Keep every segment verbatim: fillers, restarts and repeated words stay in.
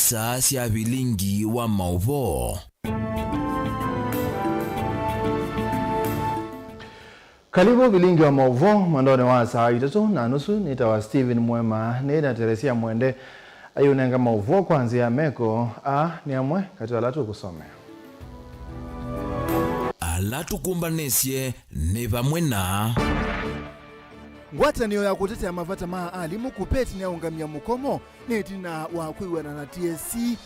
Saa sya vilingi wa maũvoo. Kalivu vilingi wa maũvoo mwendonĩ wa saa itatũ na nusu. Nĩtawa Stephen Mwema, nĩ na Teresia Mwende ayĩũnenga maũvoo kwa nzĩa ya meko. Aa nĩ amwe katĩ wa ala tũkũsomea. Ala tũkũmbanĩsye nĩ vamwe na. Ngwatanĩo ya kũtetea mavata ma alimũ, KUPPET, nĩyaũngamya mũkomo nĩ ĩtina wa kwĩw'ana na T S C.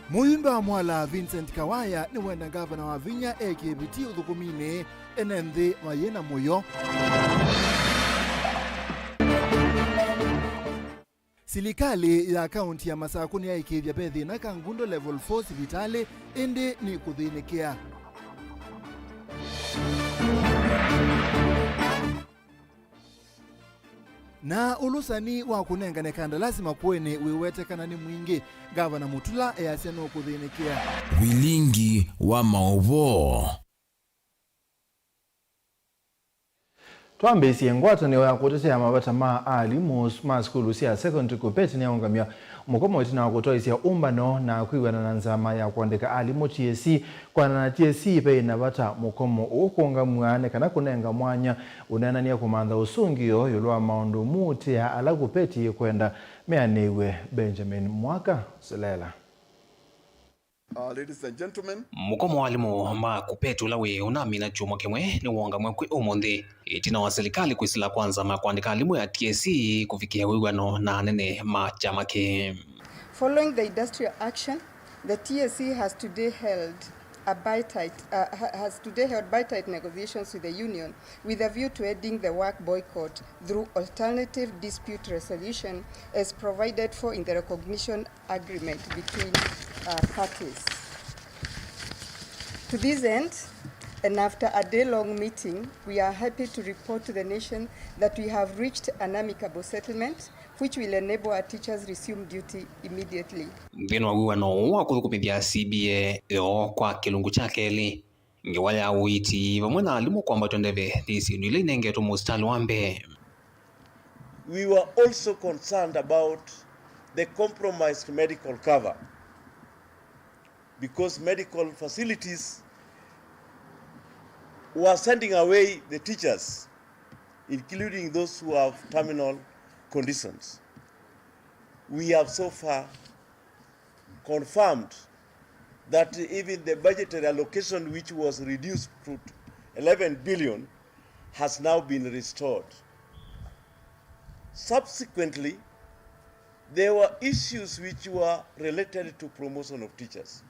Mũyumbe wa Mwala, Vincent Kawaya, nĩwenda ngavana Wavinya ekĩe vitii ũthũkũminĩ ene nthĩ mayĩ na mũyo. Silikalĩ ya kaunti ya Masakũ nĩyaĩkĩĩthya ve thĩna Kangundo Level four sivitalĩ, ĩndĩ nĩkũthĩnĩkĩa. Na ũlũsani wa kũnengane kandalasi Makueni wĩwetekana nĩ mwingĩ, Ngavana Mutula easya nũkũthĩnĩkĩa. Vilingi wa maũvoo. Twambĩĩsye, ngwatanĩo ya kũtetea mavata ma alimũ ma sukulu sya secondary, KUPPET, nĩyaũngamya mũkomo ĩtina wa kũtwaĩsya ũmbano na kwĩw'ana na nzama ya kũandĩka alimũ T S C. Kwanana na T S C, ve na vata mũkomo ũũ kũũngamw'a nĩ kana kũnenga mwanya ũneenany'a kũmantha ũsũngĩo ĩũlũ wa maũndũ muutĩa ala KUPPET yĩkwenda meanĩw'e. Benjamin Mwaka Selela. Uh, ladies and gentlemen. Mũkomo wa alimũ ma KUPPET ũla wĩ ũnamina kyumwa kĩmwe nĩwongamw'a kwĩ ũmũnthĩ, ĩtina wa silikalĩ kwĩsĩla kwa nzama ya kũandĩka alimũ ya T S C kũvikĩa wĩw'ano na anene ma kyama kĩĩ. Following the industrial action, the T S C has today held a bipartite, uh, ha-, has today held bipartite negotiations with the union with a view to ending the work boycott through alternative dispute resolution as provided for in the recognition agreement between, uh, parties. To this end, and after a day-long meeting, we are happy to report to the nation that we have reached an amicable settlement which will enable our teachers resume duty immediately. Nthĩnĩ wa wĩw'ano ũũ wa kũthũkũmĩthya C B A yoo kwa kĩlungu kya kelĩ, ngewa ya ũiiti vamwe na alimũ kwambatw'a ndeve nĩ syĩndũ ila inengetwe mũsitalĩ wa mbee. We were also concerned about the compromised medical cover, because medical facilities were sending away the teachers, including those who have terminal conditions. We have so far confirmed that even the budgetary allocation, which was reduced to eleven billion, has now been restored. Subsequently, there were issues which were related to promotion of teachers.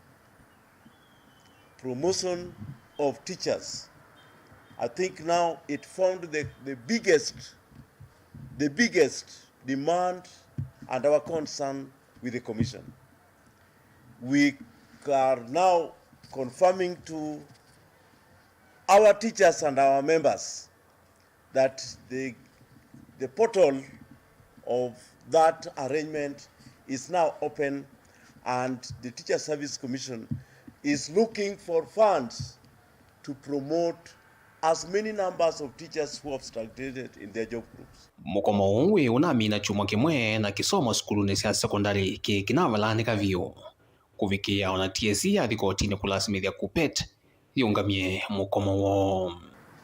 Promotion of teachers. I think now it formed the, the biggest, the biggest demand and our concern with the commission. We are now confirming to our teachers and our members that the, the portal of that arrangement is now open, and the Teacher Service Commission is looking for funds to promote as many numbers of teachers who have stagnated in their job groups. Mũkomo ũũ wĩ ũnamina kyumwa kĩmwe na kĩsomo sukulunĩ sya sekondalĩ kĩĩ kĩnavalaanika vyũ, kũvikĩĩa ona T S C yathi kotinĩ kũlasimĩthya KUPPET yĩũngamye mũkomo woo.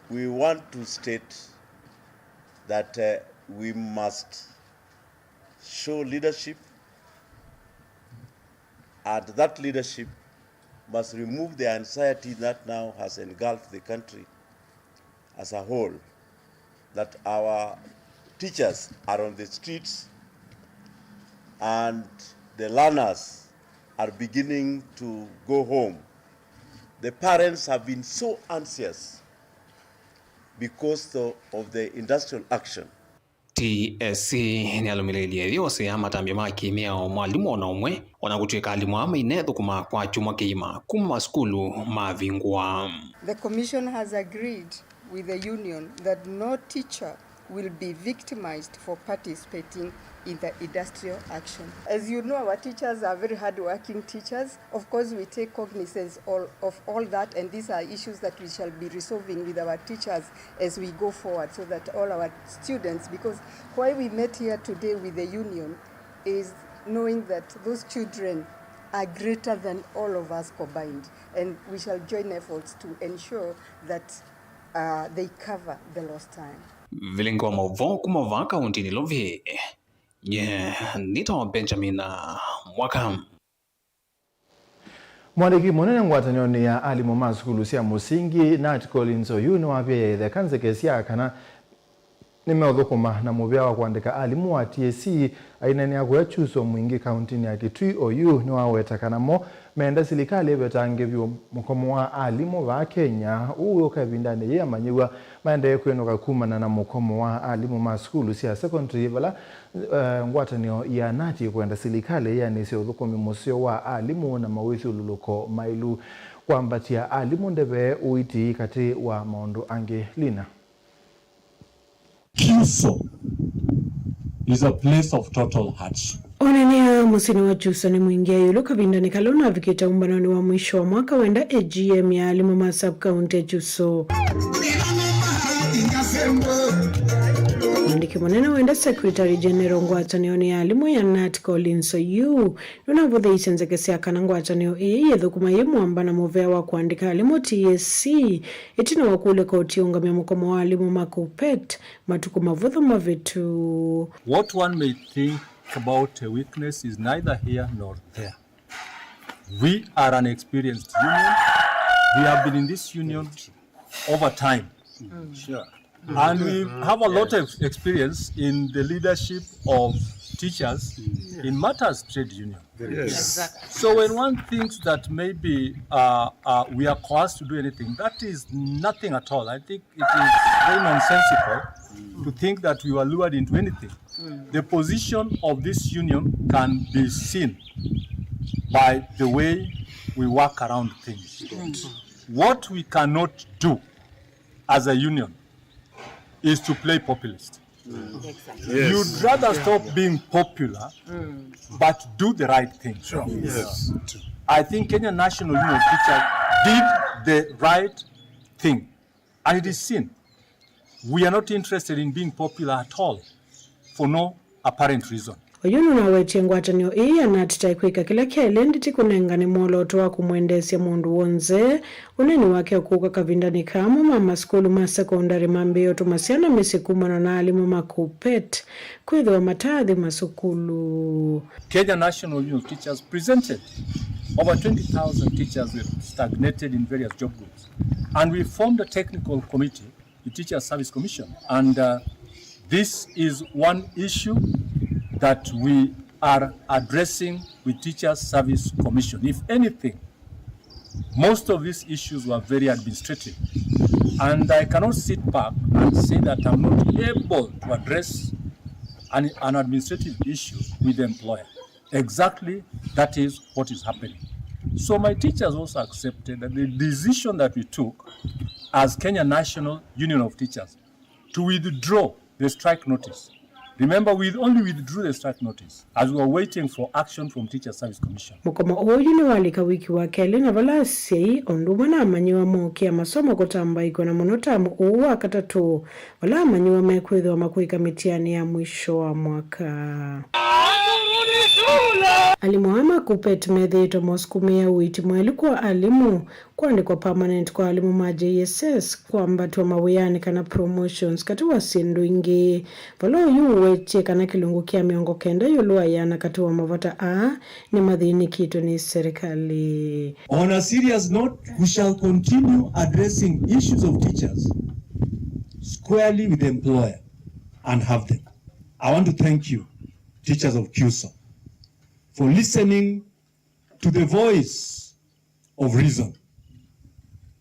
We want to state that, uh, we must show leadership, and that leadership must remove the anxiety that now has engulfed the country as a whole, that our teachers are on the streets and the learners are beginning to go home. The parents have been so anxious because of, of the industrial action. T S C nĩyalũmĩlĩĩlye yose ya matambya ma kĩmĩao mwalimũ o na ũmwe, o na kũtw'ĩka alimũ aa mainethũkũma kwa kyumwa kĩima kuma masukulu mavingũa. The commission has agreed with the union that no teacher will be victimized for participating in the industrial action. As you know, our teachers are very hardworking teachers. Of course, we take cognizance all, of all that, and these are issues that we shall be resolving with our teachers as we go forward, so that all our students, because why we met here today with the union is knowing that those children are greater than all of us combined, and we shall join efforts to ensure that uh, they cover the lost time. Vilingi wa mauvoo kuma vaa kaunti Nairobi, nye nĩtawa Benjamin Mwaka. Mwandĩki mũnene ngwatanĩonĩ ya alimũ ma sukulu sya mũsingi, Nat Collins Oyuu, nĩwavie ĩtheka nzeke sya kana nĩmeũthũkũma na mũvĩa wa kũandĩka alimũ wa T S C. Aineenea kũya Kyuso Mwingĩ kauntinĩ ya Kitui, Oyuu nĩwaweta kana mo meenda silikalĩ ĩvetangĩe vyũ mũkomo wa alimũ vaa Kenya, ũũ wĩũka ĩvindanĩ yĩĩ amanyĩw'a maendee kwĩnũka kumana na mũkomo wa alimũ ma sukulu sya secondary, vala, eh, ngwatanĩo ya Nat ĩkwenda silikalĩ yĩanĩsye ũthũkũmi mũseo wa alimũ na mawĩthyũlũlũko maĩlu. Kwambatya alimũ ndeve ũiiti katĩ wa maũndũ angĩ. Lina. Kyuso is a place of total hardship. Onania mũsyĩnĩ wa Kyuso nĩ Mwingĩ ĩũlũ kavindanĩ kala ũnavikĩte ũmbanonĩ wa mwisho wa mwaka wenda A G M ya alimũ ma sub-county ya Kyuso. Mwandĩki mũnene wenda Secretary General ngwatanĩonĩ ya alimũ ya Nat Collins Oyuu nũnavũthĩĩisye nzeke sya kana ngwatanĩo ĩĩ yĩthũkũma yĩ mwamba na mũvea wa kũandĩka alimũ T S C, ĩtina wa kũleka ũtiũngamya mũkomo wa alimũ ma KUPPET matukũ mavũthũ mavĩtu. What one may think about a weakness is neither here nor there. We are an experienced union. We have been in this union over time. Sure. And we have a lot of experience in the leadership of teachers in matters trade union. Yes. Exactly. So when one thinks that maybe uh, uh, we are coerced to do anything, that is nothing at all. I think it is very nonsensical to think that we were lured into anything. The position of this union can be seen by the way we work around things. What we cannot do as a union is to play populist. Exactly. Yes. You'd rather stop being popular, but do the right thing. Sure. Yes. I think Kenya National Union of Teachers did the right thing, and it is seen. We are not interested in being popular at all, for no apparent reason. Oyu nũnawetie ngwatanĩo ĩĩ ya Nat ta ĩkwĩka kĩla kyaĩle nditi kũnengane mwolooto wa kũmwendeesya mũndũ w'onthe. Ũneeni wake ũkũka kavindanĩ ka amwe ma masukulu ma sekondalĩ mambĩĩe ũtũma syana mĩsyĩ kumana na alimũ ma KUPPET kwĩthĩwa mataathi masukulu. Kenya National Union of Teachers presented over twenty thousand teachers were stagnated in various job groups, and we formed a technical committee, the Teachers Service Commission. And uh, this is one issue that we are addressing with Teachers Service Commission. If anything, most of these issues were very administrative. And I cannot sit back and say that I'm not able to address an, an administrative issue with the employer. Exactly, that is what is happening. So my teachers also accepted that the decision that we took as Kenya National Union of Teachers to withdraw the strike notice. Remember, we only withdrew the strike notice as we were waiting for action from Teachers Service Commission. Mũkomo ũyũ nĩwalika wiki wa kelĩ, na vala asyai o ũndũ ũmwe na amanyĩw'a mookĩa masomo kũtambaĩkw'a, na mũno tamu ũũ wa katatũ, vala amanyĩw'a mekwĩthĩwa makũĩka mĩtiani ya mwisho wa mwaka. Alimũ aa ma KUPPET methĩĩtwe mosukumĩĩa ũiiti mwaĩlu kwa alimũ, kũandĩkwa permanent kwa alimũ ma J S S, kwambatw'a mawĩanĩ kana promotions, katĩ wa syĩndũ ingĩ. Vala oyu ũwetie kana kĩlungu kya mĩongo kenda ĩũlũ wa ĩana katĩ wa mavata aa nĩmathĩnĩkĩtwe nĩ serikali. On a serious note, we shall continue addressing issues of teachers squarely with the employer and have them. I want to thank you, teachers of Kyuso, for listening to the voice of reason,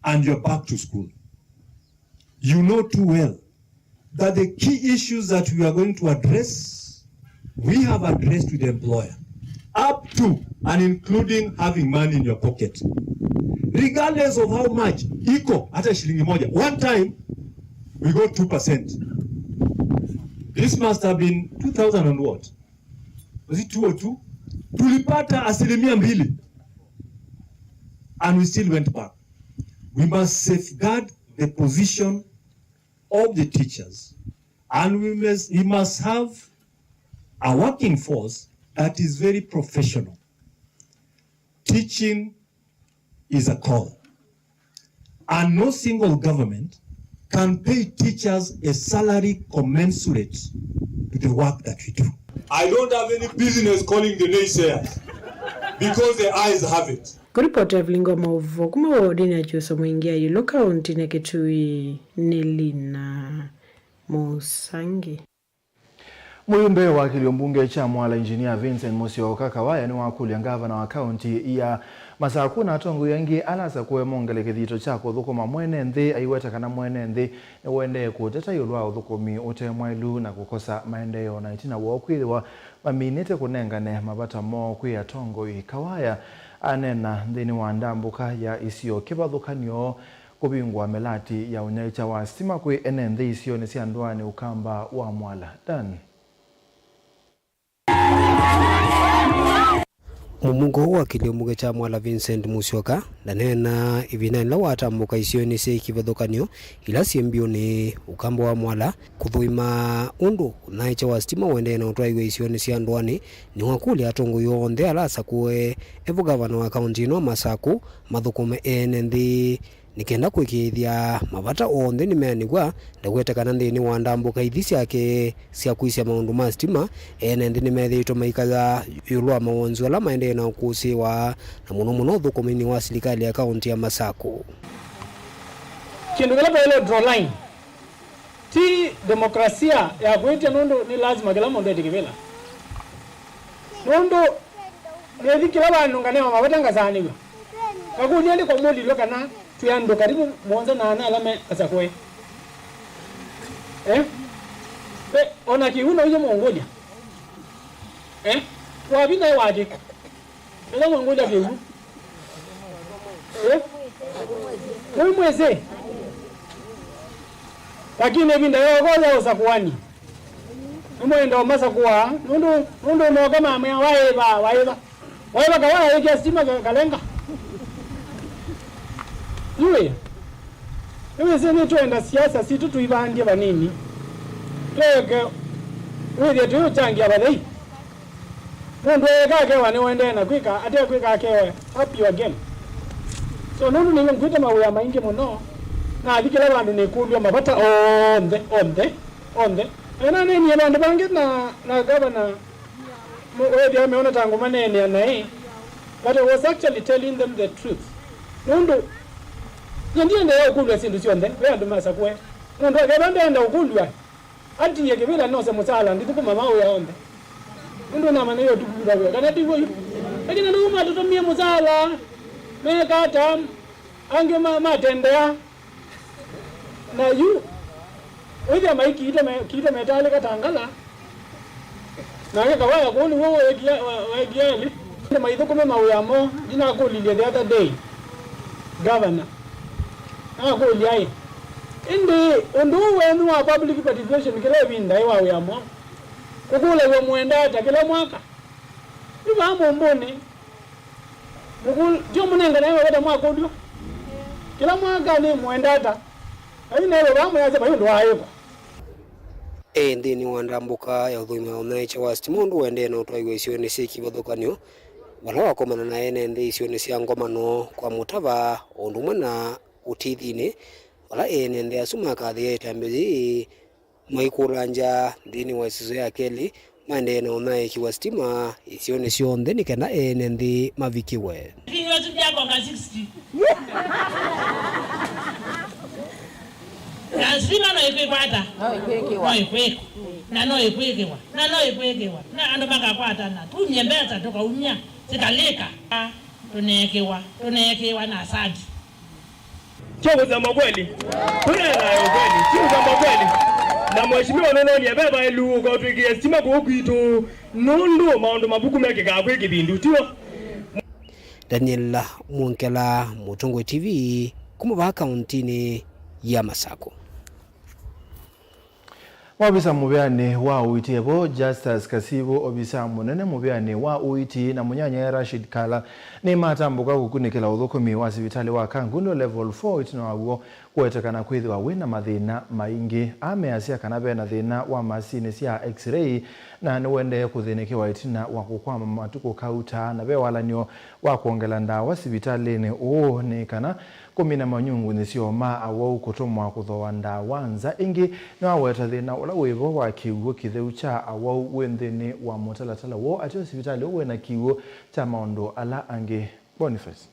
and you're back to school. You know too well that the key issues that we are going to address, we have addressed with the employer, up to and including having money in your pocket. Regardless of how much, iko hata shilingi moja. One time, we got two percent. This must have been two thousand and what? Sisi chuo tu tulipata asilimia mbili and we still went back. We must safeguard the position of the teachers and we must, we must have a working force that is very professional. Teaching is a call. And no single government can pay teachers a salary commensurate to the work that we do. I don't have any business calling the naysayers because the eyes have it. Kũripota Evelyn Ngoma Ũvoo kuma wodini ya Kyusa Mwingi ya Yulu, kaunti ya Kitui, nĩ Lina Mũsangi. Mũyumbe wa kĩlio mbunge kya Mwala, Engineer Vincent Musyoka Kawaya, nĩwakũlya ngavana wa kaunti ya Masaku na atongoi angĩ ala asakũe mongele kĩthito kya kũthũkũma mwene nthĩ, aiweta kana mwene nthĩ nĩũendee kũteta ĩũlũ wa ũthũkũmi ũte mwaĩlu na kũkosa maendeeo, na ĩtina woo kwĩthĩwa maminĩte kũnengane mavata moo kwĩ atongoi. Kawaya aneena nthĩnĩ wa ndambũka ya isio kĩvathũkany'o kũvingũa mĩlati ya ũnyaĩĩkya wa sitima kwĩ ene nthĩ isionĩ sya ndũanĩ ũkamba wa Mwala. Dan. Mũmbunge ũũ wa kĩlio mbunge kya Mwala, Vincent Musyoka, ndaneena ĩvindanĩ yĩla watambũka isionĩ syĩ kĩvathũkany'o ila syĩ mbiũnĩ ũkamba wa Mwala kũthũima ũndũ ũnyaĩĩkya wa sitima ũendee na ũtwaĩwe isionĩ sya ndũanĩ. Nĩwakũlya atongoi onthe ala asakũe evo ngavana wa kaunti ĩno Masaku mathũkũme ene nthĩ nĩ kenda kũĩkĩĩthya mavata onthe nĩmeanĩw'a, ndawete kana nthĩnĩ wa ndambũka ithi syake sya kwĩsya maũndũ ma sitima, ene nthĩ nĩmethĩĩtwe maikaya ĩũlũ wa mawonzu ala maendee na ũkũsĩĩwa, na mũno mũno ũthũkũminĩ wa silikalĩ ya kaunti ya Masaku. Kĩndũ kĩla vaĩle draw line ti demokrasia ya kwĩtya, nũndũ nĩ lasima kĩla mũndũ etĩkĩvĩla, nũndũ nĩthi kĩla vandũ nganewa mavata ngasaanĩw'a. Ngakũlya ndĩ kwa mũlilwe kana twĩ andũ karibu mũonza na ana ala me asakũe. Eh? Ve, ona kĩu no iye mũngũlya. Eh? Wavi naĩ wakĩ. Ĩla mũngũlya kĩu. Eh? Mũimwĩsĩ. Lakini ĩvinda yoko ya ũsakũani. Nĩmwenda ũmasakũa, nũndũ, nũndũ moka mamwĩa, "Waĩva, waĩva." Waĩva Kawaya ĩkĩa sitima ka-, kalenga. Yu wĩa. Nĩwĩsĩ nĩtwenda siasa sitũ tũivandye vanini. Tweke wĩthĩe tũyũkyangĩa vathei. Mũndũ eeka akewa nĩũendee na kwĩka, ate kwĩka akewe up your game. So nũndũ nĩw'o ngwĩte mawĩa maingĩ mũno, nathi kĩla vandũ nĩkũlw'a mavata onthe, onthe, onthe. Na nĩneenie vandũ vangĩ na, na gavana, mũ-, weethĩa ameona ta ngũmaneenea naĩ, but I was actually telling them the truth. Nũndũ nyie ndiendeea ũkũlw'a syĩndũ syonthe, ve andũ masakũe. Mũndũ akethwa ndenda ũkũlw'a, atiie kĩvĩla nose mũsala, ndithũkũma mawĩa onthe. Nũndũ namanya yo tũkũlw'a kana ti w'o yu. Lakini andũ matũtũmie mũsala, meka ata, angĩ ma-, matendea. Na yu, wĩthĩa maikiite me-, kiite metalĩka ta ngala, nake Kawaya kũu nĩw'o weekie, we-, weekie eli. Nĩ maithũkũme mawĩa moo, ndinakũlilye the other day, Governor. Nakũlya ĩ, ĩndĩ ũndũ ũũ wenyu wa public participation kĩla ĩvinda ĩ wa wĩa mwaũ? Kũkũlaw'a mũenda ata kĩla mwaka? Yu vaa mũmbũnĩ, mũkũ-, tyo mũnenganae mavata mwakũlw'a kĩla mwaka nĩ mũenda ata? Na yu naĩwe vaa mũyasya vai ũndũ waaĩkwa. E nthĩnĩ wa ndambũka ya ũthũima ũnyaĩĩkya wa sitima ũndũ ũendee na ũtwaĩwe isionĩ syĩ kĩvathũkany'o, vala wakomana na ene nthĩ isionĩ sya Ngomano kwa Mũtava, o ũndũ ũmwe na Ũtithinĩ, vala ene nthĩ asu makathĩĩa ĩtambya yĩĩ, maikũlangya nthĩnĩ wa ĩsuso ya kelĩ, maendee na ũnyaĩĩki wa sitima isionĩ syonthe nĩ kenda ene nthĩ mavikĩwe. Vinywa tu vyako ka sixty. Na sitima no ĩkwĩkwata. No ĩkwĩkĩwa. No ĩkwĩkwa. Na no ĩkwĩkĩwa. Na no ĩkwĩkĩwa. Na andũ makakwatana. Tumye mbesa tũkaumya. Sikalĩka. Tũneekĩwa. Tũneekĩwa na asandi. Sio kusema kweli? Tunaelewa kweli? Sio kusema kweli? Na mheshimiwa nononi abeba elu kwa tuikie sitima kwa kwitu. Nũndũ maũndũ mavuku mekĩkaa kwĩ kĩvindu, tiw'o? Daniel Mwongela, Mũtongoi T V, kuma vaa kauntinĩ ya Masakũ. Maovisa mũvĩanĩ wa ũiiti evo Justus Kasivu, ovisa mũnene mũvĩanĩ wa ũiiti, na mũnyanyae Rashid Kala nĩmatambũka kũkunĩkĩla ũthũkũmi wa sivitalĩ wa Kangundo Level four ĩtina wa w'o kũwetekana kwĩthĩwa wĩ na mathĩna maingĩ. Aa measya kana ve na thĩna wa masinĩ sya X-ray, na nĩũendee kũthĩnĩkĩwa ĩtina wa kũkwama matukũ kauta, na ve walany'o wa kwongela ndawa sivitalĩnĩ ũũ nĩ kana kũmina manyungunyĩsyo ma awau kũtũmwa kũthooa ndawa nza. Ĩngĩ, nĩwaweta thĩna ũla wĩvo wa kĩw'ũ kĩtheu kya awau wĩ nthĩnĩ wa mũtalatala woo ateo sivitalĩ ũũ wĩ na kĩw'ũ kya maũndũ ala angĩ. Boniface.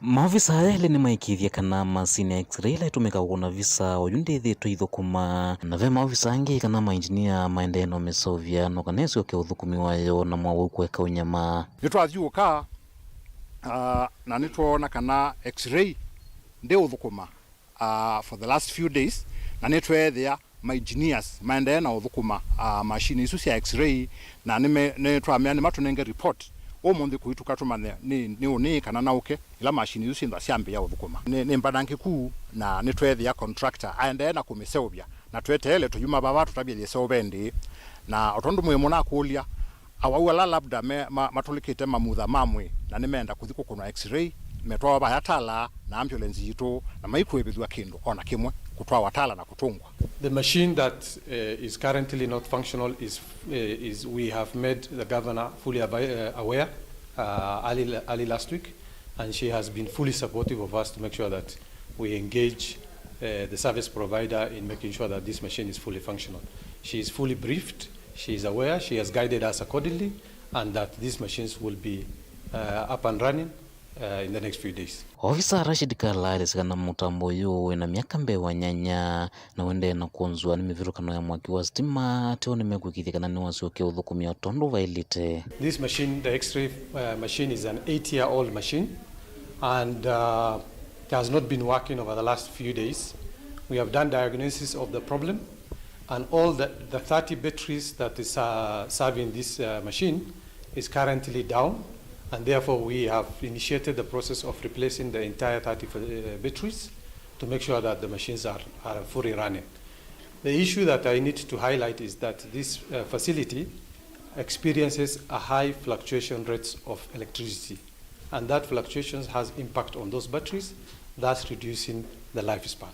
Maovisa aya elĩ nĩmaĩkĩĩthye kana masini ya X-ray ĩla ĩtũmĩkaa kũkũna visa oyu ndĩthĩĩtwe ĩithũkũma, na ve maovisa angĩ kana mainjinia maendee na ũmĩseũvya no kana ĩsyoke ũthũkũmi wayo na mwawau kũeka ũnyama. Nĩtwathyũũka, ah, na nĩtwoona kana X-ray ndĩũthũkũma, ah, for the last few days, na nĩtweethĩa ma engineers maendee na ũthũkũma, ah, machine isu sya X-ray, na nĩme-, nĩtwamea nĩmatũnenge report ũmũnthĩ kũituka tũmanye nĩ, nĩ ũnĩĩ kana naũke ila machine isu syĩthwa syambĩĩa ũthũkũma. Nĩ, nĩ mbanangĩku, na nĩtweethĩa contractor aendee na kũmĩseũvya, na tweteele tũyuma vava tũtavye yĩseũve ndĩĩ. Na o tondũ mwĩ mũnakũlya, awau ala labda me, ma, matũlĩkĩte mamutha ma mwĩĩ na nĩmeenda kũthi kũkũnwa X-ray, metwawa vaya Tala na ambulance yitũ, na maikũĩvĩthw'a kĩndũ o na kĩmwe, kũtwawa Tala na kũtũngwa. The machine that, uh, is currently not functional is, uh, is we have made the governor fully avi-, uh, aware, uh, early, early last week, and she has been fully supportive of us to make sure that we engage, uh, the service provider in making sure that this machine is fully functional. She is fully briefed, she is aware, she has guided us accordingly, and that these machines will be, uh, up and running, uh, in the next few days. Ofisa Rashid Kala aelesya kana mũtambo ũyũ wĩ na myaka mbee wa nyanya, na ũendee na kwonzwa nĩ mĩvĩtũkano ya mwaki wa sitima, ateo nĩmekwĩkĩĩthya kana nĩwasyoka ũthũkũmi o tondũ vaĩlĩte. This machine, the X-ray, uh, machine, is an eight-year-old machine, and, uh, it has not been working over the last few days. We have done diagnosis of the problem, and all the, the thirty batteries that is, uh, serving this, uh, machine is currently down, and therefore we have initiated the process of replacing the entire thirty, uh, batteries to make sure that the machines are, are fully running. The issue that I need to highlight is that this, uh, facility experiences a high fluctuation rates of electricity, and that fluctuations has impact on those batteries, thus reducing the lifespan.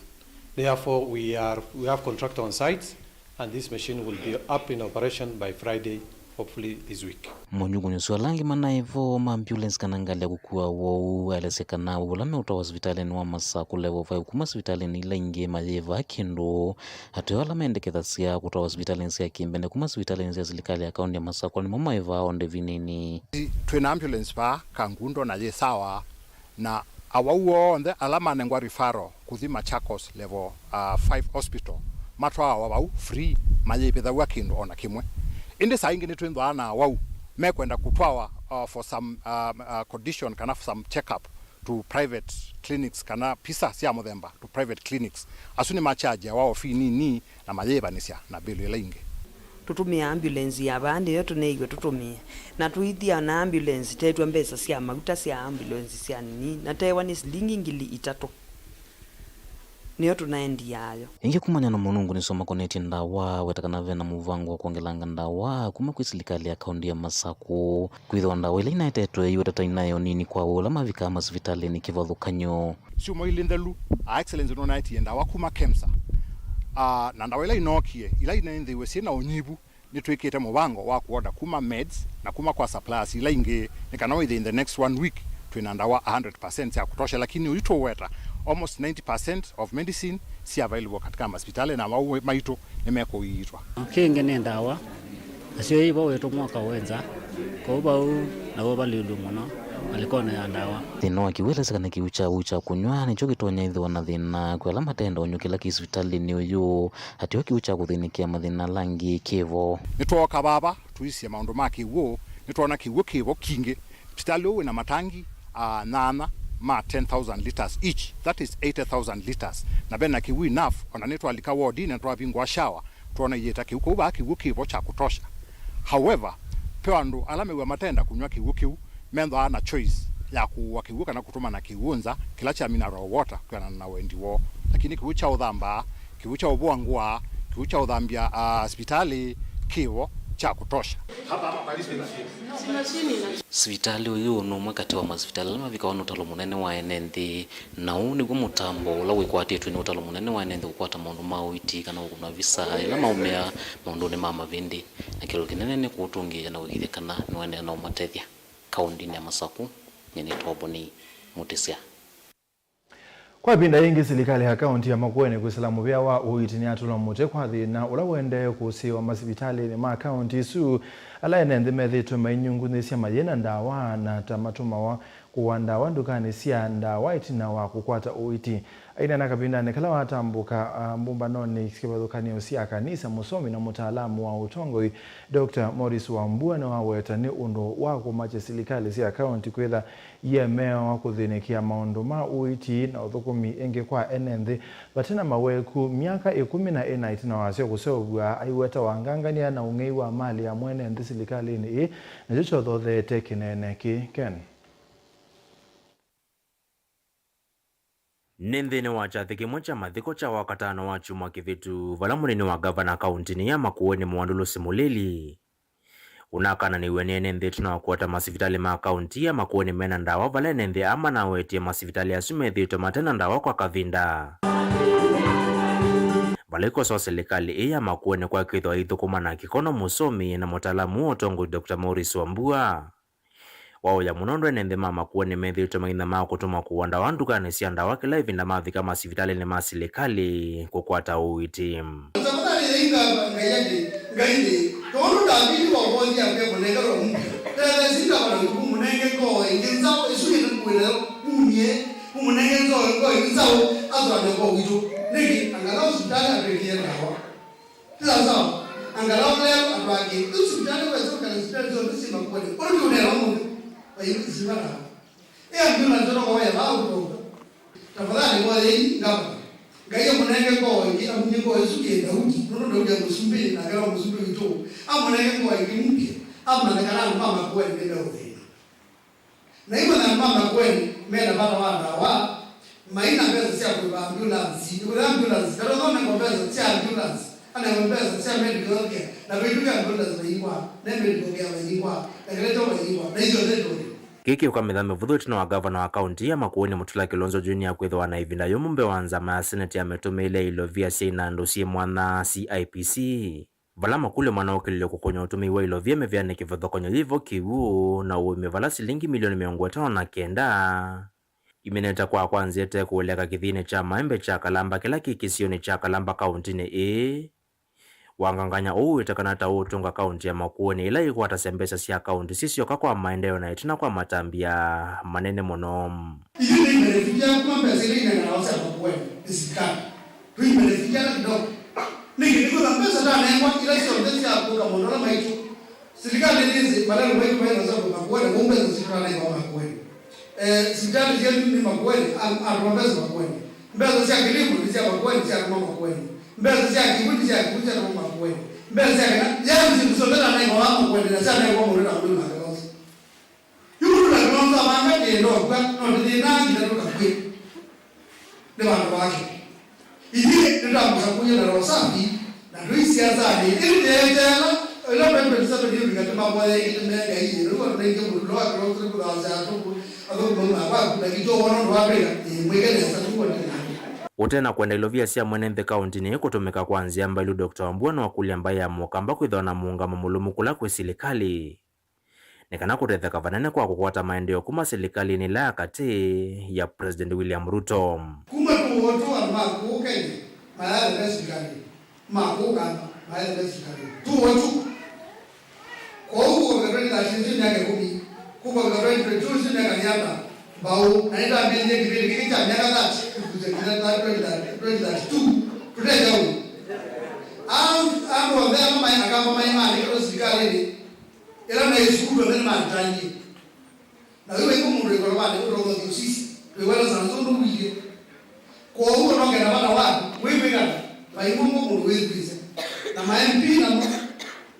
Therefore, we are, we have contractor on site, and this machine will be up in operation by Friday, hopefully this week. Manyungunyĩsyo ala angĩ manaĩ vo ma ambulance kana ngalĩ ya kũkua awau aelesya kana awau ala meũtwawa sivitalĩnĩ wa Masakũ Level five kuma sivitalĩnĩ ila ingĩ mayĩvaa kĩndũ, ateo ala mendekethasya kũtwawa sivitalĩnĩ sya kĩmbene kuma sivitalĩnĩ sya silikalĩ ya kaũntĩ ya Masakũ nĩmo maĩvaa o ndĩvi nini. Twĩ na ambulance vaa Kangundo na yĩ sawa, na awau onthe ala manengwa referral kũthi Machakos Level, uh, five Hospital matwawa vau free, mayĩvĩthaw'a kĩndũ o na kĩmwe. Ĩndĩ saa ingĩ nĩtwĩthwaa na awau mekwenda kũtwawa, uh, for some, um, uh, condition kana for some check-up to private clinics kana visa sya mũthemba to private clinics. Asu nĩmachargeawa o fee nini na mayĩĩvanĩsya na bill ĩla ingĩ. Tũtũmĩaa ambulance ya vaa nĩyo tũneeiwe tũtũmĩe, na tũithia na ambulance tetw'a mbesa sya mauta sya ambulance sya nini, na tewa nĩ silingi ngili itatũ nĩyo tũnaendiaayo. Ĩngĩ kumany'a na mũnungu nĩsyo makonetye ndawa, weta kana ve na mũvango wa kwongelanga ndawa kuma kwĩ silikalĩ ya kaũntĩ ya Masakũ, kwĩthĩwa ndawa ila inaetetwe iwetata inaĩ o nini kwa ũla mavikaa masivitalĩnĩ kĩvathũkany'o. Syumwa ilĩ nthelu, a Excellency nũnaetie ndawa kuma KEMSA. Ah, na ndawa ila inookie, ila inenthĩiwe syĩ na ũnyivu, nĩtwĩkĩte mũvango wa kuoda kuma meds na kuma kwa suppliers ila ingĩ, nĩ kana wĩthĩe in the next one week twĩ na ndawa a hundred percent sya kutosha, lakini ũyu tũweta almost ninety percent of medicine si available katika masivitalĩ, na mau maitũ nĩmekũiitwa. Kĩngĩ nĩ ndawa. Nasyo ĩ vo wĩtũ mwaka wenza, kũu vau naw'o valilu mũno malikonĩ ya ndawa. Thĩna wa kĩw'ũ ĩlesĩ kana kĩw'ũ kya ũu kya kũnyw'a nĩkyo kĩtonya ĩthĩwa na thĩna kwĩ ala matenda ũnyũkĩla kĩ sivitalĩnĩ ũyũ, ateo kĩw'ũ kya kũthĩnĩkĩa mathĩna ala angĩ kĩvo. Nĩtwooka vava tũisye maũndũ ma kĩw'ũ, nĩtwoona kĩw'ũ kĩvo kingĩ. Sivitalĩ ũũ wĩna matangi, ah, nyanya ma ten thousand liters each, that is eighty thousand liters, na vena kĩw'ũ enough, ona nĩtwalika wodinĩ na twavingũa shower, twona iĩta kĩw'ũ kũu vaa kĩw'ũ kĩvo kya kutosha. However, pe andũ ala mew'a matenda kũnyw'a kĩw'ũ kĩu, menthwaa na choice ya kũua kĩw'ũ kana kũtũmana kĩw'ũ nza, kĩla kya mineral water kwĩanana na wendi woo. Lakini kĩw'ũ kya ũthambaa, kĩw'ũ kya ũvũa ngũa, Kĩu kya ũthambya, ah, sivitalĩ kĩvo kya kũtosha. Sivitalĩ ũyũ nĩ ũmwe katĩ wa masivitalĩ ala mavikawa nĩ ũtalo mũnene wa ene nthĩ, na ũũ nĩw'o mũtambo ũla wĩkwatĩtw'e nĩ ũtalo mũnene wa ene nthĩ kũkwata maũndũ ma ũiiti kana kũkũna visa ĩla maũmĩaa maũndũnĩ ma mavĩndĩ, na kĩndũ kĩnene nĩ kũũtũngĩĩa na kũĩkĩĩthya kana nĩwaendeea na ũmatethya. Kaũntĩnĩ ya Masakũ, nyie nĩtawa Boni Mũtĩsya. Kwa ĩvinda yĩngĩ, silikalĩ ya kaũntĩ ya Makueni kwĩsĩla mũvĩa wa ũiiti nĩyatũla mũtĩ kwa thĩna ũla ũendee kũsĩĩwa masivitalĩnĩ ma kaũntĩ ĩsu, ala ene nthĩ methĩĩtwe mainyungunyĩsya mayĩ na ndawa na ta matũmawa kũa ndawa ndukanĩ sya ndawa ĩtina wa kũkwata ũiiti. Aineena kavindanĩ kala watambũka, ah, mbũmbanonĩ kĩvathũkany'o sya kanisa, mũsomi na mũtaalamu wa ũtongoi, Doctor Morris Wambua nĩwaweta nĩ ũndũ wa kũmakya silikalĩ sya kaũntĩ kwĩtha iĩmeawa kũthĩnĩkĩa maũndũ ma ũiiti na ũthũkũmi ĩngĩ kwa ene nthĩ vate na maweku. Myaka ĩkũmi na ĩna ĩtina wasyo kũseũvw'a, aiweta wangangany'a na ũng'ei wa malĩ ya mwene nthĩ silikalĩnĩ ĩĩ, nakyo kyothotheete kĩneene kĩĩ. Ken. Nĩ nthĩnĩ wa kyathĩ kĩmwe kya mathiko kya Wakatano wa kyumwa kĩvĩtu, vala mũnini wa ngavana kaũntĩnĩ ya Makueni Mwandulusi Mulili ũnakananĩw'e nĩ ene nthĩ ĩtina wa kũata masivitalĩ ma kaũntĩ ya Makueni mena ndawa, vala ene nthĩ aa manawetie masivitalĩ asu methĩĩtwe mate na ndawa kwa kavinda. Vala ikosoa silikalĩ ĩĩ ya Makueni kwa kwĩthĩwa ĩithũkũma na kĩkono mũsomi na mũtaalamu wa ũtongoi Doctor Morris Wambua. Waũya mũno ũndũ ene nthĩ ma Makueni methĩĩtwe mainamaa kũtũmwa kũa ndawa ndukanĩ sya ndawa kĩla ĩvinda mavika masivitalĩnĩ ma silikalĩ kũkwata ũiiti. Tafadhali yainga Ngai ati, Ngai nĩ, tondũ Davidi wa ũvothi ambia mũnengero mpya. Tethesĩ ngavana ũkũmũnenge ngoo ĩngĩ nzaũ, ĩsu ĩna nguĩ nayo, mumie, mũmũnenge nzaũ, ngoo ĩngĩ nzaũ, atwaane ũvoo witũ. Nĩkĩ? Angalau sivitali atwĩkĩe ndawa. Ti sawa sawa. Angalau leo andũ angĩ. Rĩu sivitali wesa ũkala sivitali syonthe syĩ Makueni. Ũndũ ũneena ũmũnthĩ. Vai isimba ndawa. Ĩ ambulance ũtoka waya vaa ũtonga. Tafadhali mwathei ngavana. Ngai amũnenge ngoo ĩngĩ, amunye ngoo ĩsu kĩ Daudi. Nũndũ Daudi amũsumbĩ, nake no mũsumbĩ witũ. Amũnenge ngoo ĩngĩ mpya. Amanye kana andũ ma Makueni nĩ meũthĩna. Na imwe na andũ ma Makueni mena vata wa ndawa, mai na mbesa sya kũĩva ambulance. Nĩkũlea ambulance, ndatũthonekwa mbesa sya ambulance, anengwe mbesa sya medical care, na vĩndũ vya ambulance vayingwa, na medical care vayingwa, na kĩla kyo vayingwa, na isyonthe ndũlĩ. Kĩĩ kĩũka mĩtha mĩvũthũ ĩtina wa ngavana wa kaũntĩ ya Makueni Mutula Kilonzo Junior kwĩthĩwa na ĩvinda yũmũ mbee wa nzama ya seneti yamĩtũmĩĩle ilovia syĩ na andũ syĩ mwanya, C I P C. Vala makũlyo manaũkĩlilye kũkũny'a ũtũmĩi wa ilovia mĩvĩanĩ kĩvathũkany'o yĩvo kĩw'ũ na ũĩmĩ vala silingi milioni mĩongo ĩtano na kenda imenete kwa kwa nzĩa ĩte kũeleka kĩthĩnĩ kya maembe kya Kalamba kĩla kĩ kĩsionĩ kya Kalamba kaũntĩnĩ ĩĩ. Wangangany'a ũũ wĩtĩkana ta ũũtũnga kaũntĩ ya Makueni ĩla yĩkwatasya mbesa sya kaũntĩ syĩ syoka kwa maendeeo na ĩtina kwa matambya manene mũno. Ithyĩ nĩ mbelefikia kuma mbesa ila inenganawa sya Makueni nĩ silikalĩ. Tũimbelefikia hata kidogo. Nĩkĩ? Nĩkwĩtha mbesa ndanengwa ila syonthe sya kũka maũndũ ala maitũ. Silikalĩ nĩsĩ malelũ maitũ maĩ na soko Makueni, kũu mbesa sitũ ndanengwa Makueni. Eh, sivitalĩ syetu nĩ Makueni, a-, andũ ma mbesa Makueni. Mbesa sya kĩlimo nĩ sya Makueni, syatũma Makueni. Mbesa sya kĩw'ũ nĩ sya kĩw'ũ, syatũma Makueni. Mbesa sya kĩna, yaani syĩndũ syonthe ndanengwa Makueni, na syanengwa mũndũ na mũndũ na Kalonzo. Yu mũndũ na Kalonzo avanga kĩndũ ũkw'a, no tũthĩnaa nginya tũkakw'e. Nĩ vandũ vake. Ithyĩ nĩtwamũsakũie na roho safi, na tũi siasanĩ. Ĩndĩ tũyeteela, ĩla twenty twenty-seven yĩvika tũmavoye ĩngĩ tũmee Ngai, ĩĩ, nĩw'o tũnaingĩ mũtulo wa Kalonzo nĩkũthaasya athũkũmi ma kwaku, na kĩtyo wona ũndũ watwĩka, ĩĩ, mwĩke nesa, nĩw'o ndĩ nake. Ũte na kwenda ilovia sya mwene nthĩ kaũntĩnĩ ĩĩ kũtũmĩka kwa nzĩa mbailu, Doctor Wambua nĩwakũlya mbaĩ ya Mũkamba kwĩthĩwa na mũũngamo mũlũmu kũla kwĩ silikalĩ. Nĩ kana kũtetheka vanene kwa kũkwata maendeeo kuma silikalĩnĩ ĩla ya katĩ ya President William Ruto. Kuma tũũo tũ andũ ma kũũ Kenya mayathe me silikalĩnĩ, ma kũũ Uganda mayathe me silikalĩnĩ. Tũũo tũ. Kwoou kũvika twenty thirteen nĩ myaka ĩkũmi, kũvika twenty twenty-two nĩ myaka mĩana mbaũ, na nĩtambĩĩie kĩvĩndĩ kĩkĩ kya myaka thirty kũkuja nginya twenty thirty, twenty thirty-two, tũte kyaũ. Andũ onthe ala maĩ Akamba maĩ maandĩkĩtwe silikalĩnĩ, ĩla naĩ sukulu onthe nĩmatangĩe. Na wĩ waĩkũ mũndũ ĩkolomanĩ ũtonya ũthiĩ ũsisya, twĩweta sana nũndũ ũilyĩ. Kwoou o na ũkenda vata waku, wĩkwĩkala, vai mũndũ wĩthukĩĩsya. Na ma M P namo,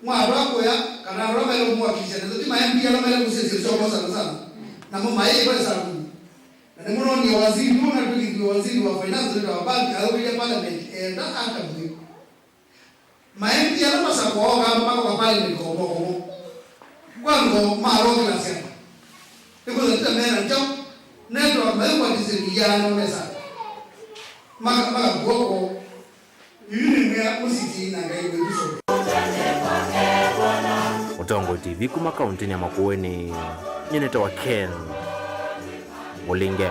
mwatwa kũya, kana ala maĩle kũmũwakilisya nesa, ti ma M P ala maĩle kũsisya syoko sana sana. Namo maĩ ĩko ĩsavuni. Na nĩmũnoonie waziri ũũ na twĩkĩthw'e waziri wa finance wĩtawa Mbadi aũkĩlya parliament eenda akamwĩ. Maendia ala masakũa o kamba makoka parliament kwa ũvoo ũmwe. Kwa ngo maalokela syama. Ĩkwĩthwa tita mena njaũ, network maĩkwatĩsye iyana mesa. Maka, maka kuoko. Yu nĩ mwĩa mũsisi na Ngai wĩtũsũvĩa. Mũtongoi T V kuma kauntinĩ ya Makueni, nyie nĩtawa Ken Mũlinge.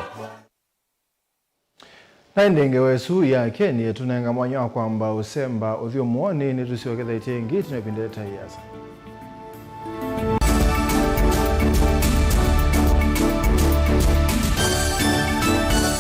Na ĩndĩ ngewa ĩsu ya Ken ĩtũnenga mwanya wa kwamba ũsemba ũthyũ mũonĩ, nĩtũsyokethetye ĩngĩ ĩtina ĩvinda ĩtaĩ ĩasa.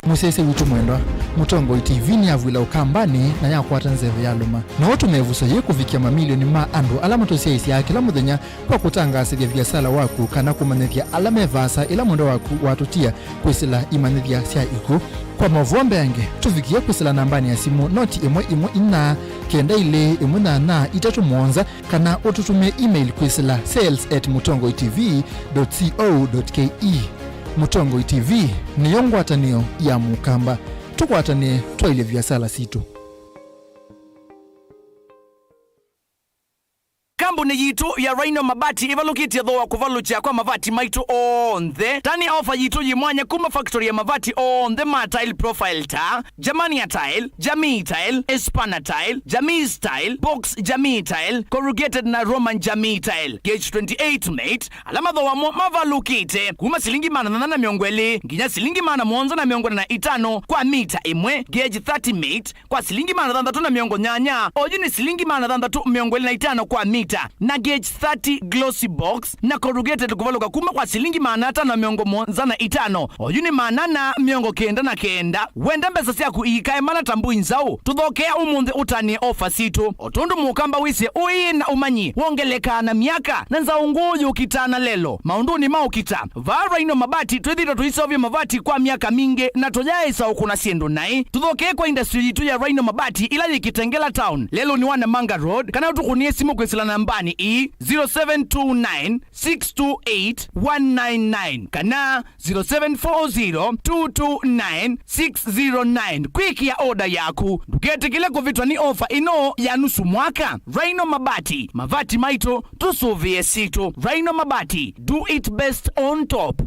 Mũsyaĩĩsya witũ mwendwa, Mũtongoi T V nĩyavw'ĩla Ũkambanĩ na yakwata nzeve ya lũma. No ũtũme ĩvuso yĩĩ kũvikĩa mamilioni ma andũ ala matũsyaĩĩsyaa kĩla mũthenya kwa kũtangaasĩthya viasala waku kana kũmanyĩthya ala me vaasa ĩla mwendwa waku watũtia kwĩsĩla imanyĩthya sya ikw'ũ. Kwa maũvoo mbeange, tũvikĩe kwĩsĩla nambanĩ ya simũ noti ĩmwe ĩmwe inya, kenda ilĩ, ĩmwe nyanya, itatũ mũonza, kana ũtũtũmĩe email kwĩsĩla sales at mũtongoi T V dot co dot K E. Mũtongoi T V nĩyo ngwatanĩo ya Mũkamba. Tũkwatanĩe twaĩlye viasala sitũ. Kambuni yitũ ya Rhino Mabati ĩvalũkĩtye thooa kũvalũkya kwa mavati maitũ onthe. Tani ofa yitũ yĩ mwanya kuma factory ya mavati onthe ma tile profile ta Germania Tile, Jamii Tile, Espana Tile, Jamii Style, Box Jamii Tile, Corrugated na Roman Jamii Tile. Gauge twenty-eight mate, ala mathooa mo mavalũkĩte kuma silingi maana thanthatũ na mĩongo ĩlĩ nginya silingi maana mũonza na mĩongo ĩna na itano kwa mita ĩmwe. Gauge thirty mate, kwa silingi maana thanthatũ na mĩongo nyanya, oyu nĩ silingi maana thanthatũ mĩongo ĩlĩ na itano kwa mita, na gauge thirty glossy box na corrugated kũvalũka kuma kwa silingi maana atano na mĩongo mũonza na itano, oyu nĩ maana ana mĩongo kenda na kenda. Wenda mbesa syaku iikae mana ta mbũi nzaũ? Tũthokea ũmũnthĩ ũtanĩe ofa sitũ. O tondũ mũkamba wĩsĩ ũĩ na ũmanyi wongelekaa na myaka, na nzaũ ngũũ yũkitaa na lelo maũndũnĩ ma ũkita, vaa Rhino Mabati twĩthĩĩtwe tũiseũvya mavati kwa myaka mingĩ na tũyaaĩsa ũkũna syĩndũ naĩ. Tũthokee kwa industry yitũ ya Rhino Mabati ĩla yĩ Kitengela Town, lelũnĩ wa Namanga Road, kana ũtũkũnĩe simũ kwĩsĩla nambanĩ ii, zero seven two nine, six two eight, one nine nine kana zero seven four zero, two two nine, six zero nine. Kwĩkĩa oda yaku, ndũketĩkĩle kũvĩtwa nĩ ofa ĩno ya nusu mwaka. Rhino Mabati, mavati maitũ, tũsũvĩe sitũ. Rhino Mabati, do it best on top.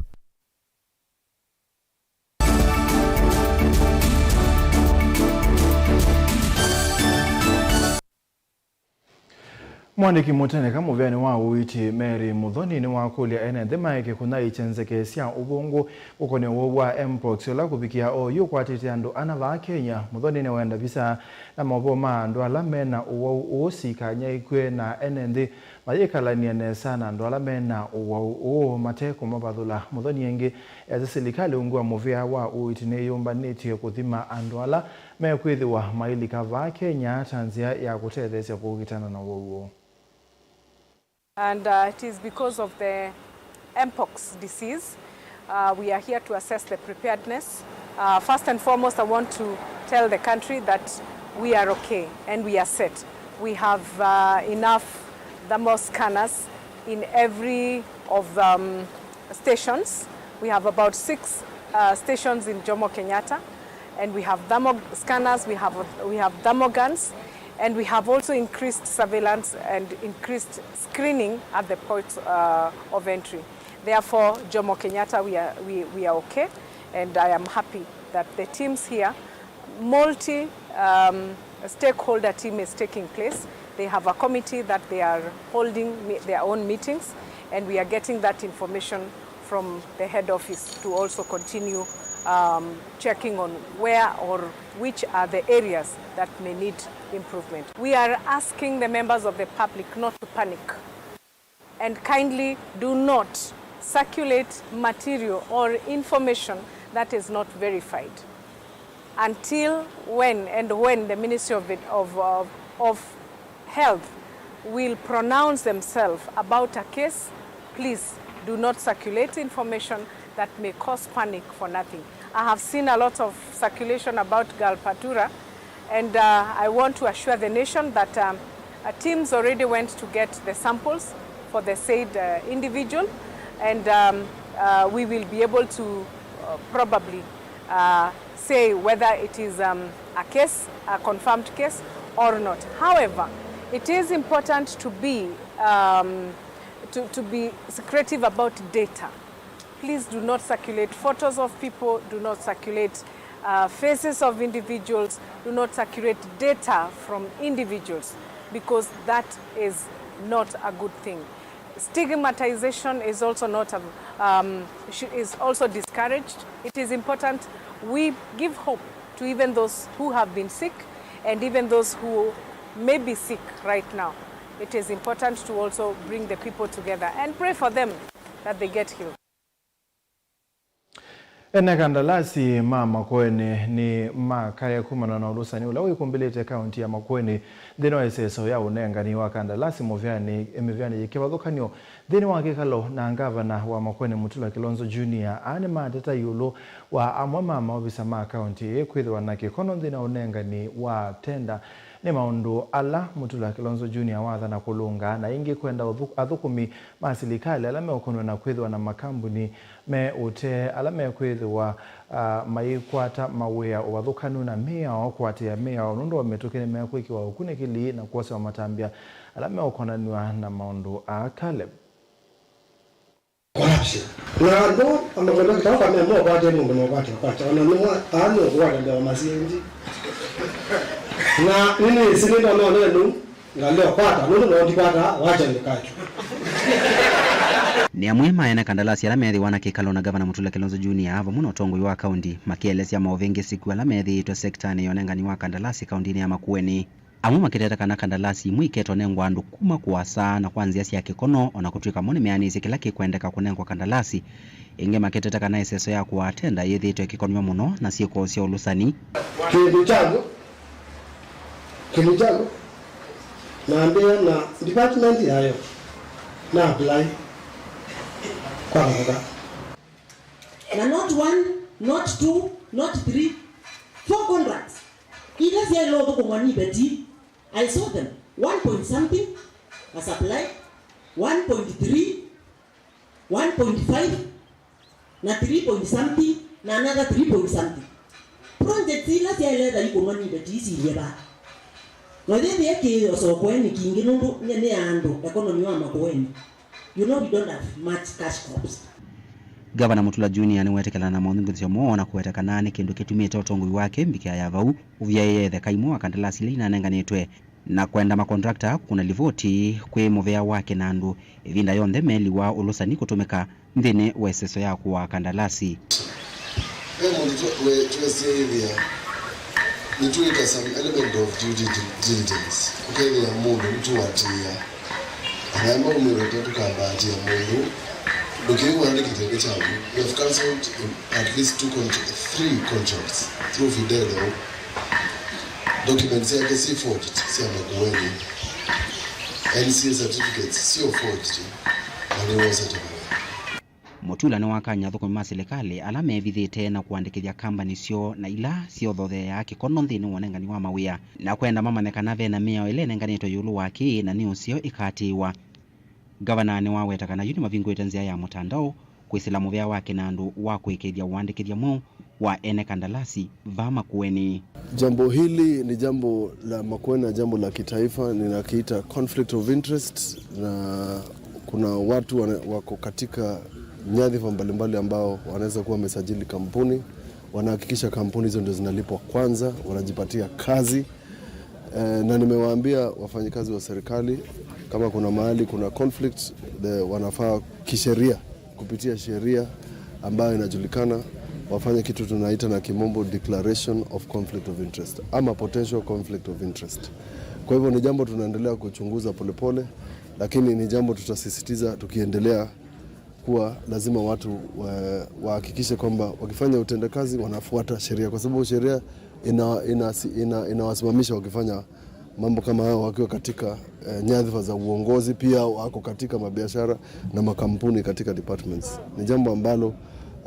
Mwandĩki mũteneka mũvĩanĩ wa ũiiti Mary Muthoni nĩwakũlya ene nthĩ maeke kũnyaĩĩkya nzeke sya ũvũngũ ũkonĩ wa ũwau wa mpox ũla kũvikĩa oyu ũkwatĩte andũ ana vaa Kenya. Muthoni nĩwenda visa na maũvoo ma andũ ala me na ũwau ũũ sikanyaĩĩkw'e na ene nthĩ mayĩkalany'e nesa na andũ ala me na ũwau ũũ mate kũmavathũla. Muthoni ĩngĩ esĩ silikalĩ ungu wa mũvĩa wa ũiiti nĩyũmbanĩtye kũthima andũ ala mekwĩthĩwa mailika vaa Kenya ta nzĩa ya kũtetheesya kũkitana na ũwau ũũ. And uh, it is because of the mpox disease. Uh, we are here to assess the preparedness. Uh, first and foremost, I want to tell the country that we are okay and we are set. We have uh, enough thermal scanners in every of um, stations. We have about six uh, stations in Jomo Kenyatta, and we have thermo scanners, we have, we have thermoguns, and we have also increased surveillance and increased screening at the ports uh, of entry. Therefore, Jomo Kenyatta, we are, we, we are okay, and I am happy that the teams here, multi um, stakeholder team is taking place. They have a committee that they are holding me- their own meetings, and we are getting that information from the head office to also continue um, checking on where or which are the areas that may need improvement. We are asking the members of the public not to panic. And kindly do not circulate material or information that is not verified until when and when the Ministry of, of, of, of Health will pronounce themselves about a case. Please do not circulate information that may cause panic for nothing. I have seen a lot of circulation about Galpatura, and uh, I want to assure the nation that um, uh, teams already went to get the samples for the said uh, individual, and um, uh, we will be able to uh, probably uh, say whether it is um, a case, a confirmed case or not. However, It is important to be, um, to, to be secretive about data. Please do not circulate photos of people, do not circulate, uh, faces of individuals, do not circulate data from individuals, because that is not a good thing. Stigmatization is also not a, um, sh-, is also discouraged. It is important we give hope to even those who have been sick and even those who may be sick right now. It is important to also bring the people together and pray for them that they get healed. Ene kandalasi ma Makueni nĩ makaya kumana na ũlũsani ũla wĩkumbĩlĩte kaunti ya Makueni nthĩnĩ wa ĩseso ya ũnengani wa kandalasi mũvĩanĩ, mĩvĩanĩ yĩ kĩvathũkany'o nthĩnĩ wa kĩkalo na ngavana wa Makueni Mutula Kilonzo Junior. Aa nĩmateta ĩũlũ wa amwe ma maovisa ma kaunti ĩĩ kwĩthĩwa na kĩkono nthĩnĩ wa ũnengani wa tenda. Nĩ maũndũ ala Mutula Kilonzo Junior wathana kũlũnga na ĩngĩ kwenda ũthũ-, athũkũmi ma silikalĩ ala meũkonw'a na kwĩthĩwa na makambuni me ũtee ala mekwĩthĩwa, ah, maikwata mawĩa ũvathũkanu na mĩao, kũatĩĩa mĩao nũndũ wa mĩtũkĩ nĩmekwĩkĩwa ũkunĩkĩli na kwosewa matambya ala meũkonanw'a na maũndũ aa. Caleb. Corruption. Na andũ amakondakita aka me mokwatĩe mũndũ mokwatĩe kwakya, ona nĩmo aa nũkwata mbee wa masyenzi. Na nĩnĩsĩ nĩndona nenu ngaleo kwata, nũndũ no ndikwataa, wacha nĩkakyo. Nĩ amwe ma ene kandalasi ala methĩwa na kĩkalo na Gavana Mutula Kilonzo Junior vamwe na ũtongoi wa kaunti makĩelesya maũvĩngĩsĩku ala methĩĩtwe sektanĩ ya ũnengani wa kandalasi kauntinĩ ya Makueni. Amwe makĩteta kana kandalasi imwe iketwa nengwa andũ kuma kũasa na kwa nzĩa sya kĩkono, o na kũtw'ĩka mo nĩmeanĩsye kĩla kĩkwendeka kũnengwa kandalasi. Ĩngĩ makĩteta kana ĩseso ya kũaa tenda yĩthĩĩtwe ĩkĩkonw'a mũno na syĩko sya ũlũsani. Kĩndũ kyangu, kĩndũ kyangu, nambĩa na department yayo, na apply kwa kathaka. Na not one, not two, not three, four contracts. Ila syaĩle ũthũkũmwa nĩ iveti, I saw them. One point something a supply, one point three, one point five, na three point something, na another three point something. Projects ila syaĩle etha ikũnwa nĩ iveti isilye va? Na yĩthĩe kĩĩo Sokoeni kingĩ nũndũ nĩ, nĩ ya andũ, economy wa Makueni. You know we don't have much cash crops. Gavana Mutula Junior nĩwetĩkĩlana na maũthingithĩsyo moo na kũweta kana nĩ kĩndũ kĩtumĩte ũtongoi wake mbikĩa ya vau ũvyaĩe ĩtheka imwe wa kandalasi ila inanenganĩtwe, na kwenda makontrakta kũkũna livoti kwĩ mũvea wake na andũ ĩvinda yonthe meliwa ũlũsani kũtũmĩka nthĩnĩ wa ĩseso ya kũaa kandalasi. Ve mũndũ twe-, we-, twesie ĩthĩa nĩtwĩka some element of due dili-, diligence. Ũkethĩa mũndũ nĩtũatĩĩa. Anaema umĩlo tũkambaatĩa mũndũ. Ndũkĩw'a nĩ kĩtende kyaku. We have cancelled at least two con-, three contracts through Fidel. Documents syake syĩ forged sya Makueni. N C A certificates syĩ forged. Na nĩwosete mũno. Mutula nĩwakany'a athũkũmi ma silikalĩ ala mevithĩte na kũandĩkĩthya kambani syoo na ila syĩothotheeaa kĩkono nthĩnĩ wa ũnengani wa mawĩa, na kwenda mamanye kana ve na mĩao ĩla ĩnenganĩtwe ĩũlũ wa kĩĩ na nĩ ũseo ĩkaatĩĩwa. Gavana nĩwaweta kana yu nĩmavingũĩte nzĩa ya mũtandao kwĩsĩla mũvea wake na andũ wa kũĩkĩĩthya ũandĩkĩthya mweũ wa ene kandalasi va Makueni. Jambo hili ni jambo la Makueni na jambo la kitaifa, ninakiita conflict of interest, na kuna watu wana-, wako katika nyadhifa mbalimbali ambao wanaweza kuwa wamesajili kampuni, wanahakikisha kampuni hizo ndio zinalipwa kwanza, wanajipatia kazi. Eh, na nimewaambia wafanyikazi wa serikali, kama kuna mahali kuna conflict, the, wanafaa kisheria, kupitia sheria ambayo inajulikana, wafanye kitu tunaita na kimombo declaration of conflict of interest ama potential conflict of interest. Kwa hivyo ni jambo tunaendelea kuchunguza polepole, lakini ni jambo tutasisitiza tukiendelea kuwa lazima watu wa-, wahakikishe kwamba wakifanya utendakazi wanafuata sheria, kwa sababu sheria ina-, ina-, ina-, inawasimamisha wakifanya mambo kama hayo wakiwa katika, eh, nyadhifa za uongozi, pia wako katika mabiashara na makampuni katika departments. Ni jambo ambalo,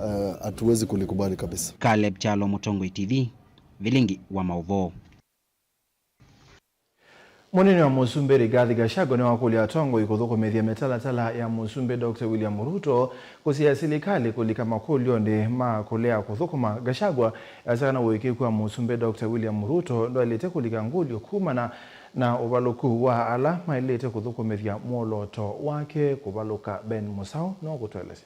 eh, hatuwezi kulikubali kabisa. Caleb Kyalo, Mũtongoi T V, vilingi wa maũvoo. Mũnini wa Mũsumbĩ Rigathi Gachagua nĩwakũlya atongoi kũthũkũmĩthya mĩtalatala ya Mũsumbĩ Doctor William Ruto kũsiĩĩa silikalĩ kũlika makũlyonĩ ma kũlea kũthũkũma. Gachagua easya kana ũĩkĩĩku wa Mũsumbĩ Doctor William Ruto ndwaĩlĩte kũlika ngũlyo kumana Na ũvalũku wa ala maĩlĩte kũthũkũmĩthya mwolooto wake kũvalũka, Ben Mũsaũ no kũtũelesya.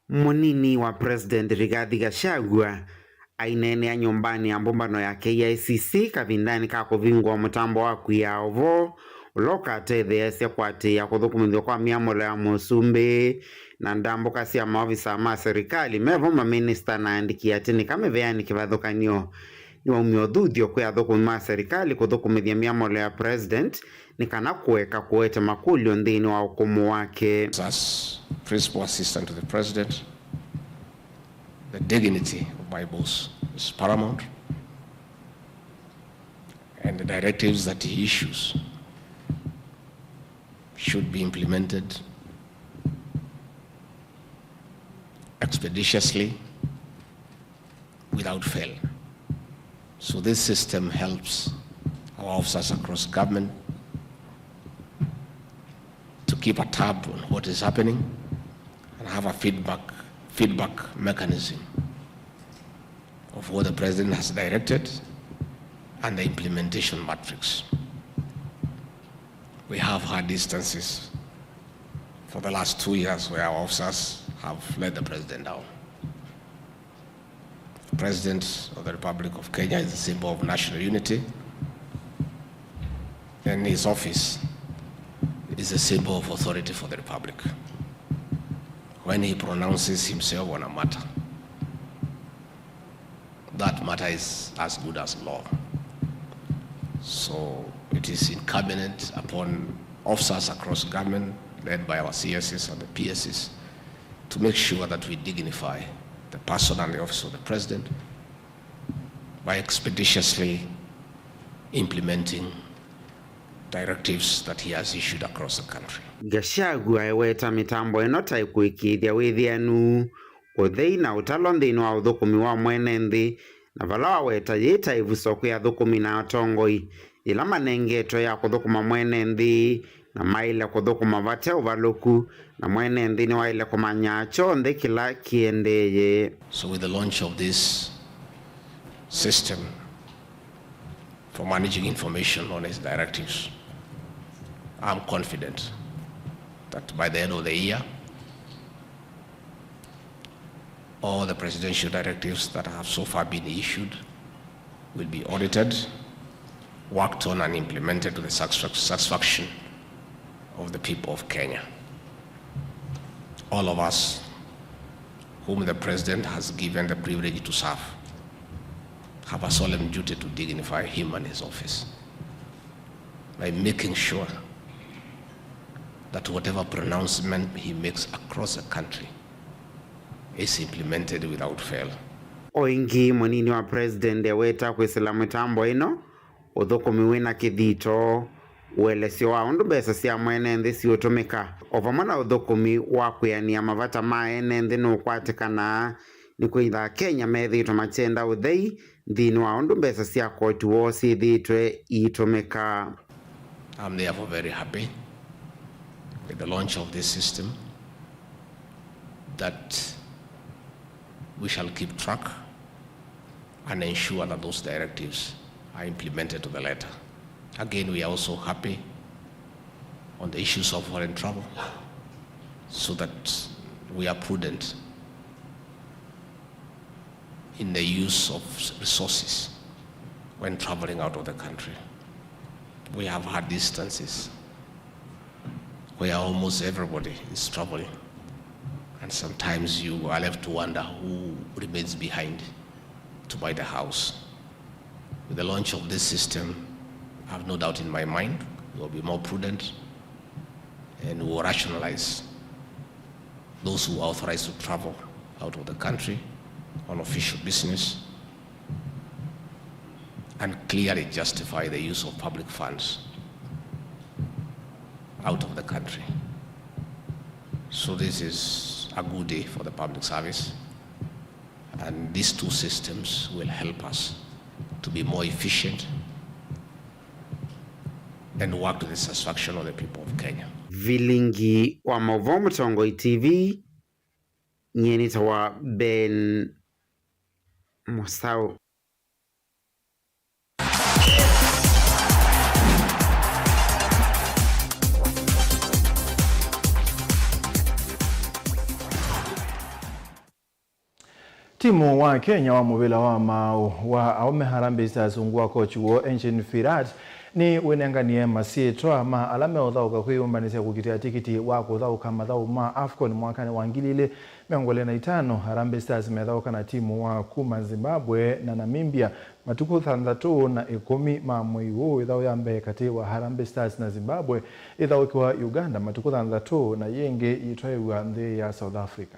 Mũnini wa President Rigathi Gachagua aineenea nyũmbanĩ ya mbũmbano ya K I C C kavindanĩ ka kũvingũa mũtambo wa kwia ũvoo ũla ũkatetheeasya kũatĩĩa kũthũkũmĩthw'a kwa myamũlo ya mũsumbĩ na ndambũka sya maovisa ma serikali, mevo maminista na aandĩki atĩ nĩ kamĩveanĩ kĩvathũkany'o nĩwaumya ũthuthyo kwĩ athũkũmi ma serikali kũthũkũmĩthya myamũlo ya president nĩ kana kũeka kũete makũlyo nthĩnĩ wa ũkũmũ wake. As Principal Assistant to the President, the dignity of my boss is paramount, and the directives that he issues should be implemented expeditiously without fail. So this system helps our officers across government to keep a tab on what is happening and have a feedback, feedback mechanism of what the president has directed and the implementation matrix. We have had instances for the last two years where our officers have let the president down. The President of the Republic of Kenya is a symbol of national unity, and his office is a symbol of authority for the Republic. When he pronounces himself on a matter, that matter is as good as law. So it is incumbent upon officers across government, led by our C S Ss and the P S Ss, to make sure that we dignify the person and the office of the president by expeditiously implementing directives that he has issued across the country. Gachagua eweta mĩtambo ĩno ta ĩkũĩkĩĩthya wĩthĩanu, ũthei na ũtalo nthĩnĩ wa ũthũkũmi wa mwene nthĩ, na vala waweta yĩ ta ĩvuso kwĩ athũkũmi na atongoi yĩla manengetwe ya kũthũkũma mwene nthĩ, na maĩle kũthũkũma vate ũvalũku, na mwene nthĩ nĩwaĩle kũmanya kyonthe kĩla kĩendeeye. So with the launch of this system for managing information on his directives, I'm confident that by the end of the year, all the presidential directives that have so far been issued will be audited, worked on, and implemented to the satisfac-, satisfaction of the people of Kenya. All of us whom the president has given the privilege to serve have a solemn duty to dignify him and his office by making sure that whatever pronouncement he makes across the country is implemented without fail. O ĩngĩ, mũnini wa president eweta kwĩsĩla mĩtambo ĩno, ũthũkũmi wĩna kĩthito, ũelesyo wa ũndũ mbesa sya mwene nthĩ siũtũmĩka, o vamwe na ũthũkũmi wa kwĩanĩa mavata ma ene nthĩ nũkwatĩkana, nĩkwĩtha Akenya methĩĩtwe makyenda ũthei nthĩnĩ wa ũndũ mbesa sya koti woo syĩthĩĩtwe iitũmĩka. I'm therefore very happy with the launch of this system that we shall keep track and ensure that those directives are implemented to the letter. Again, we are also happy on the issues of foreign travel, so that we are prudent in the use of resources when traveling out of the country. We have had instances where almost everybody is traveling, and sometimes you are left to wonder who remains behind to buy the house. With the launch of this system, I have no doubt in my mind we will be more prudent and we will rationalize those who are authorized to travel out of the country on official business and clearly justify the use of public funds out of the country. So this is a good day for the public service, and these two systems will help us to be more efficient and work to the satisfaction of the people of Kenya. Vilingi wa Mauvoo, Mũtongoi T V, nyie nĩtawa Ben Mũsaũ. Timu wa Kenya wa mũvĩla wa maaũ wa aũme Harambee Stars ungu wa kochi woo Engin Firat nĩwĩnenganie masyĩtwa ma ala meũthaũka kwĩyũmbanĩsya kũkitĩa tikiti wa kũthaũka mathaũ ma AFCON mwakanĩ wa ngili ilĩ mĩongo ĩlĩ na itano. Harambee Stars methaũka na timu wa kuma Zimbabwe na Namibia matukũ thanthatũ na ĩkũmi ma mwei ũũ. Ĩthaũ ya mbee katĩ wa Harambee Stars na Zimbabwe ĩthaũkiwa Uganda matukũ thanthatũ na yĩngĩ yĩtwaĩw'a nthĩ ya South Africa.